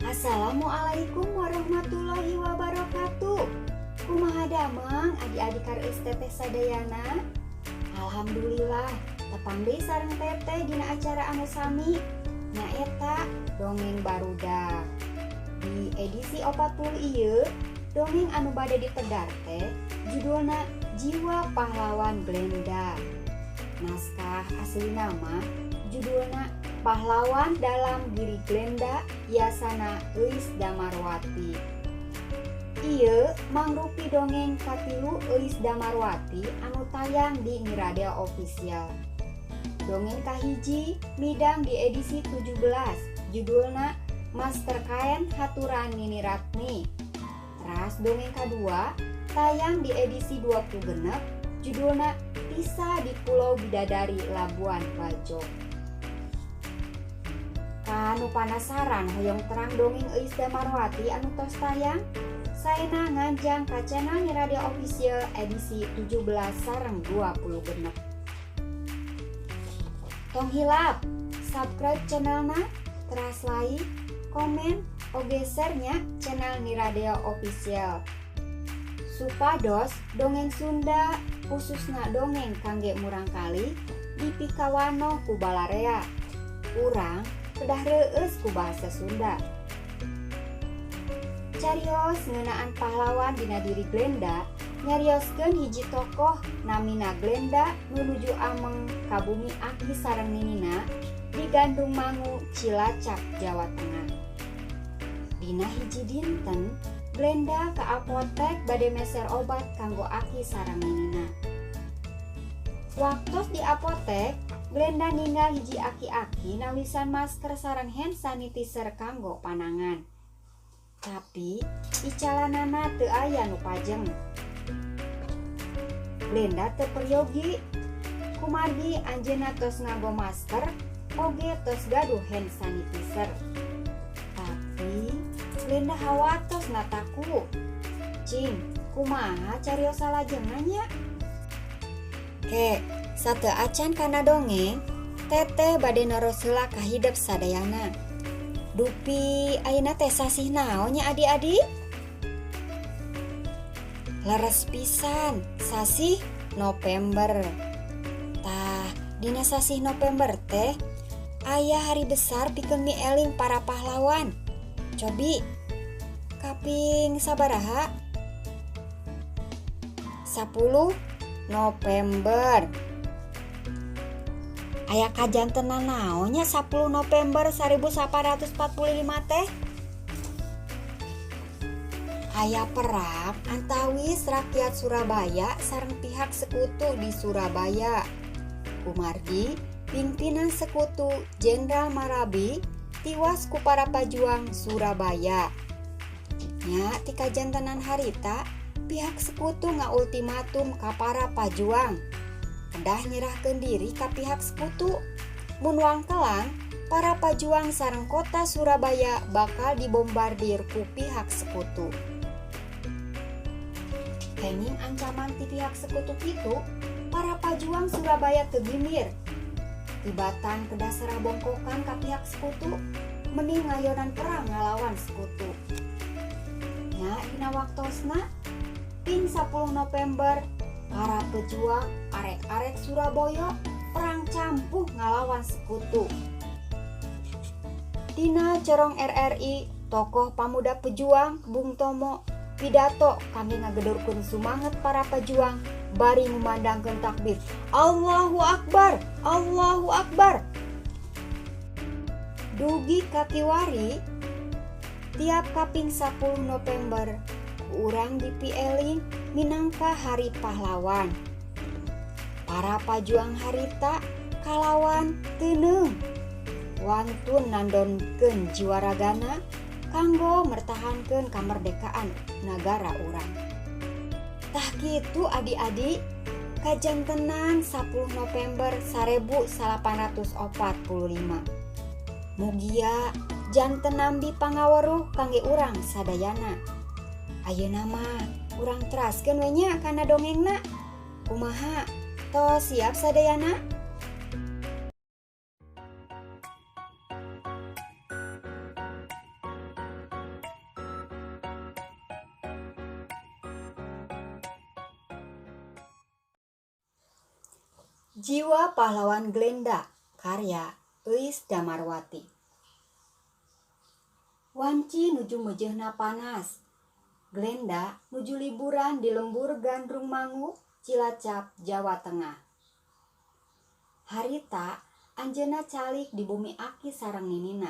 Assalamualaikum warahmatullahi wabarakatuh. Kumaha damang, adik-adik kareueus teteh sadayana? Alhamdulillah, tepang deui sareng teteh dina acara anu sami, nyaeta Dongeng Barudak. Di edisi 40 ieu, dongeng anu bade dipedar teh judulna Jiwa Pahlawan Glenda. Naskah asli nama judulna Pahlawan Dalam Diri Glenda, yasana Euis Damarwati. Ieu mangrupi dongeng katilu Euis Damarwati anu tayang di Niradea Official. Dongeng kahiji midang di edisi 17, judulna Masker Kain Haturan Nini Ratni. Teras dongeng kadua tayang di edisi 26, judulna Tisa di Pulau Bidadari Labuan Bajo. Kanu panasaran hoyong terang dongeng Euis Damarwati anu tos tayang, saena nganjang ka channel Niradia Official edisi 17 sareng 26. Tong hilap subscribe channelna, teras like, komen, oge share nya channel Niradea Official, supados dongeng Sunda, khususna dongeng kangge murangkalih, dipikawanoh ku balarea. Urang kedah reueus ku bahasa Sunda. Carios ngeunaan pahlawan dina diri Glenda nyarioskeun hiji tokoh namina Glenda nu nuju ameng ka bumi aki sareng ninina di Gandung Mangu, Cilacap, Jawa Tengah. Dina hiji dinten, Glenda ka apotek bade meser obat kanggo aki sareng ninina. Waktos di apotek, Glenda ninggal hiji aki-aki nawisan masker sareng hand sanitizer kanggo panangan. Tapi icalanana teu aya nu pajeng. Glenda teu peryogi kumargi anjeunna tos nganggo masker oge tos gaduh hand sanitizer. Tapi Glenda hawatos nataku. Cing, kumaha carios salajengna nya? Ke, sateuacan kana dongeng, teteh bade naros heula ka hidep sadayana. Dupi ayeuna teh sasih naon nya, adik-adik? Leres pisan, sasih November. Tah, dina sasih November teh aya hari besar pikeun mieling para pahlawan. Cobi, kaping sabaraha? 10 November. Aya kajantenan naon nya 10 November 1845 teh? Aya perang antawis rakyat Surabaya sareng pihak sekutu di Surabaya. Kumargi pimpinan sekutu, Jenderal Marabi, tiwas ku para pajuang Surabaya. Nya, ti kajantenan harita pihak sekutu ngaultimatum ka para pajuang. Kedah nyerahkeun diri ka pihak sekutu. Mun wangkelang, para pajuang sareng kota Surabaya bakal dibombardir ku pihak sekutu. Kenging ancaman ti pihak sekutu kitu, para pajuang Surabaya teu gimir. Tibatan kedah serah bongkokan ka pihak sekutu, mending ngayonan perang ngalawan sekutu. Nya, dina waktosna ping 10 November, para pejuang arek-arek Surabaya perang campuh ngalawan sekutu. Dina corong RRI, tokoh pamuda pejuang Bung Tomo pidato kangge ngagedorkeun sumanget para pejuang bari ngumandangkeun takbir, "Allahu Akbar, Allahu Akbar." Dugi ka kiwari, tiap kaping 10 November urang dipieling minangka Hari Pahlawan. Para pajuang harita kalawan teuneum wantun nandongkeun jiwa ragana kanggo mertahankeun kamerdekaan nagara urang. Tah kitu, adik-adik, kajantenan 10 November 1845. Mugia janten nambi pangaweruh kangge urang sadayana. Ayeuna mah urang teraskeun we nya kana dongengna. Kumaha? Tos siap sadayana? Jiwa Pahlawan Glenda karya Euis Damarwati. Wanci nuju meujeuhna panas. Glenda nuju liburan di lembur Gandrungmangu, Cilacap, Jawa Tengah. Harita anjeunna calik di bumi aki sareng ninina.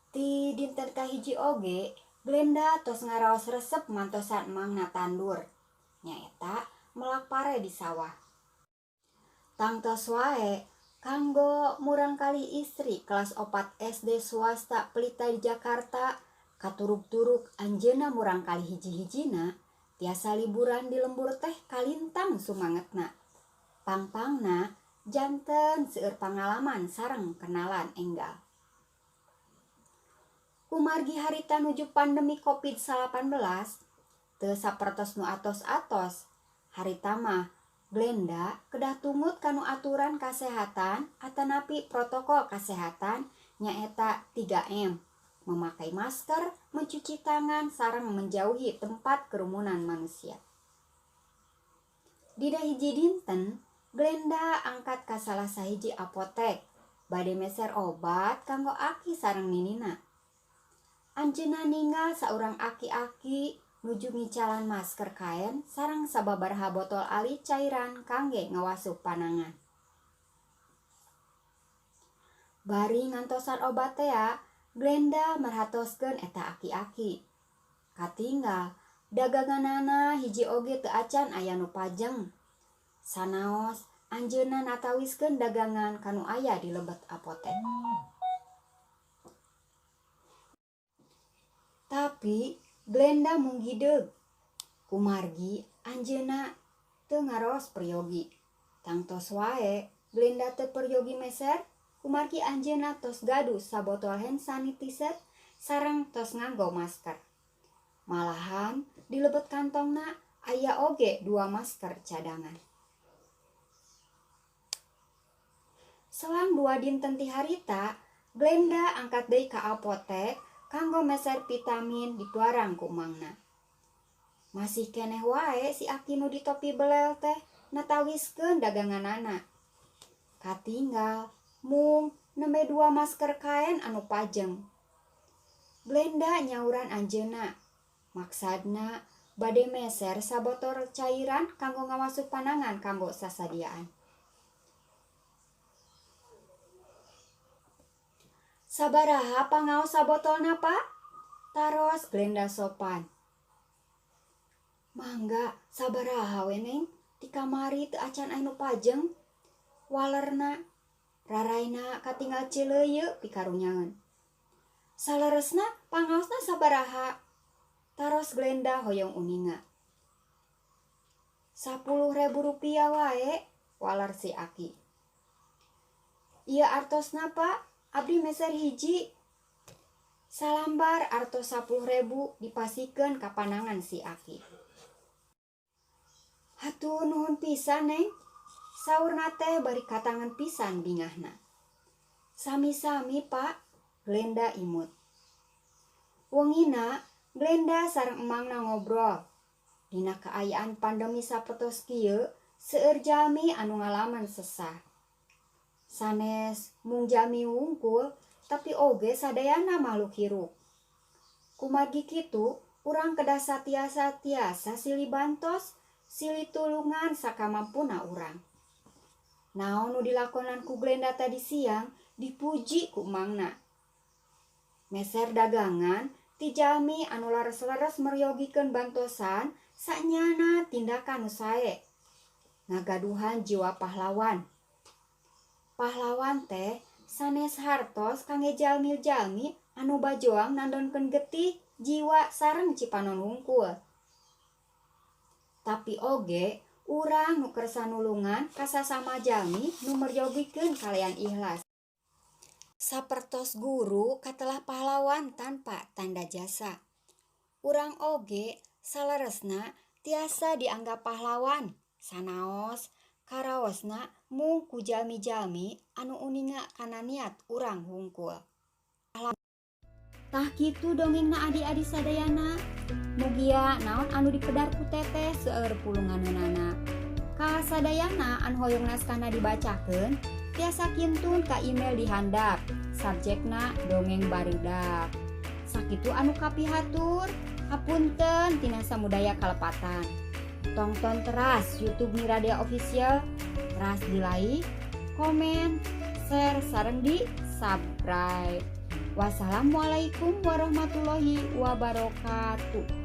Ti dinten kahiji oge Glenda tos ngaraos resep mantosan emangna tandur, nyaeta melak pare di sawah. Tangtos wae kanggo murangkalih istri kelas 4 SD swasta Pelita di Jakarta katuruk-turuk anjeunna murangkalih hiji-hijina tiasa liburan di lembur teh kalintang sumangetna. Pangpangna janten seueur pangalaman sareng kenalan enggal. Kumargi harita nuju pandemi Covid-19 teu sapertos nu atos-atos, harita mah Glenda kedah tungut kanu aturan kasehatan atanapi protokol kasehatan nyaeta 3M, memakai masker, mencuci tangan, sareng menjauhi tempat kerumunan manusia. Dina hiji dinten, Glenda angkat ka salah sahiji apotek bade meser obat kanggo aki sareng ninina. Anjeunna ningal saurang aki-aki nuju ngicalan masker kaen sareng sababaraha botol ali cairan kangge ngawasuh panangan. Bari ngantosan obat tea, Glenda merhatoskeun eta aki-aki. Katinggal daganganana hiji oge teu acan aya nu pajeng. Sanaos anjeunna natawiskeun dagangan kanu aya di lebet apotek. Tapi Glenda mung hideug. Kumargi anjeunna teu ngaraos peryogi. Tangtos wae Glenda teu peryogi meser, kumargi anjeunna tos gaduh sabotol hand sanitizer sareng tos nganggo masker. Malahan di lebet kantongna aya oge 2 masker cadangan. Selang 2 dinten ti harita, Glenda angkat deui ka apotek kanggo meser vitamin dituarang ku emangna. Masih keneh wae si aki nu ditopi belel teh natawiskeun daganganana. Katinggal mung nembe 2 masker kaen anu pajeng. Glenda nyauran anjeunna. Maksadna bade meser sabotol cairan kanggo ngawasuh panangan kanggo sasadiaan. Sabaraha pangaos sabotolna, Pak? Taros Glenda sopan. Mangga sabaraha we, Neng? Ti kamari teu acan anu pajeng. Walerna raraina katinggal cileuyeu pikarunyaeun. Saleresna pangaosna sabaraha? Taros Glenda hoyong uninga. 10.000 rupiah wae, waler si aki. Ieu artosna, Pak? Abdi meser hiji. Salambar artos 10.000 dipasikeun ka panangan si aki. Hatur nuhun pisan, Neng. Saurna teh bari katangan pisan bingahna. Sami-sami, Pak, Glenda imut. Wengina Glenda sareng emangna ngobrol. Dina kaayaan pandemi sapertos kieu, seueur jalmi anu ngalaman sesah. Sanes mung jalmi wungkul, tapi oge sadayana makhluk hirup. Kumargi kitu, urang kedah satiasa-tiasa silih bantos, silih tulungan sakamampuna urang. Naon nu dilakonan ku Glenda tadi siang dipuji ku emangna. Meser dagangan ti jalmi anu leres-leres meryogikeun bantosan sanyana tindakan nu sae. Ngagaduhan jiwa pahlawan. Pahlawan teh sanes hartos kangge jalmi-jalmi anu bajoang nandonkeun getih jiwa sareng cipanon wungkul. Tapi oge urang nu kersa nulungan ka sasama jalmi nu meryogikeun kalayan ikhlas. Sapertos guru katelah pahlawan tanpa tanda jasa. Urang oge saleresna tiasa dianggap pahlawan sanaos karaosna mung ku jalmi-jalmi anu uninga kana niat urang hungkul. Tah kitu dongengna adi-adi sadayana. Mugia naon anu dipedar ku teteh seueur pulunganeunana. Ka sadayana anu hoyong naskahna dibacakeun, tiasa kintun ka email di handap, subjekna "Dongeng Barudak". Sakitu anu kapihatur, hapunten tina samudaya kalepatan. Tongton teras YouTube Miradea Official, teras di like, komen, share, sareng di subscribe. Wassalamualaikum warahmatullahi wabarakatuh.